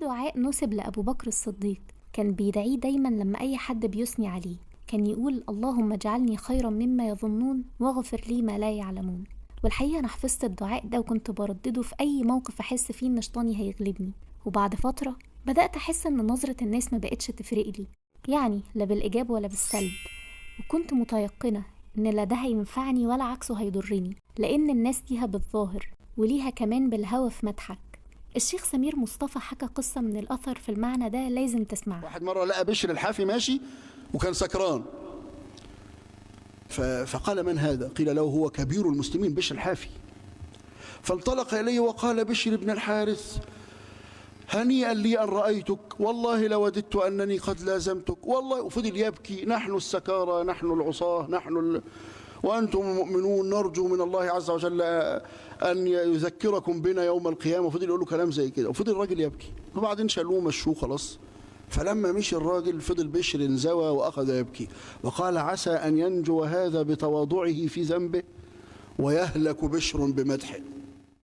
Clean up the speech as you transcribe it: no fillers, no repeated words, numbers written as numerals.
دعاء نسب لأبو بكر الصديق كان بيدعيه دايما لما أي حد بيثني عليه، كان يقول اللهم اجعلني خيرا مما يظنون واغفر لي ما لا يعلمون. والحقيقة أنا حفظت الدعاء ده وكنت بردده في أي موقف أحس فيه إن شيطاني هيغلبني. وبعد فترة بدأت أحس إن نظرة الناس ما بقتش تفرق لي، يعني لا بالإيجاب ولا بالسلب، وكنت متيقنة إن لا ده هينفعني ولا عكسه هيضرني، لأن الناس ليها بالظاهر وليها كمان بالهوى في مدحك. الشيخ سمير مصطفى حكى قصة من الأثر في المعنى ده لازم تسمعها. واحد مرة لقى بشر الحافي ماشي وكان سكران، فقال من هذا؟ قيل له هو كبير المسلمين بشر الحافي. فانطلق إليه وقال بشر بن الحارث هنيئا لي أن رأيتك، والله لوددت أنني قد لازمتك والله. وفضل يبكي، نحن السكارى، نحن العصاة، نحن وأنتم مؤمنون، نرجو من الله عز وجل أن يذكركم بنا يوم القيامة. وفضل يقول له كلام زي كده، وفضل الراجل يبكي. وبعدين شالوه مشوه خلاص. فلما مشي الراجل فضل بشر انزوى وأخذ يبكي وقال عسى أن ينجو هذا بتواضعه في ذنبه ويهلك بشر بمدحه.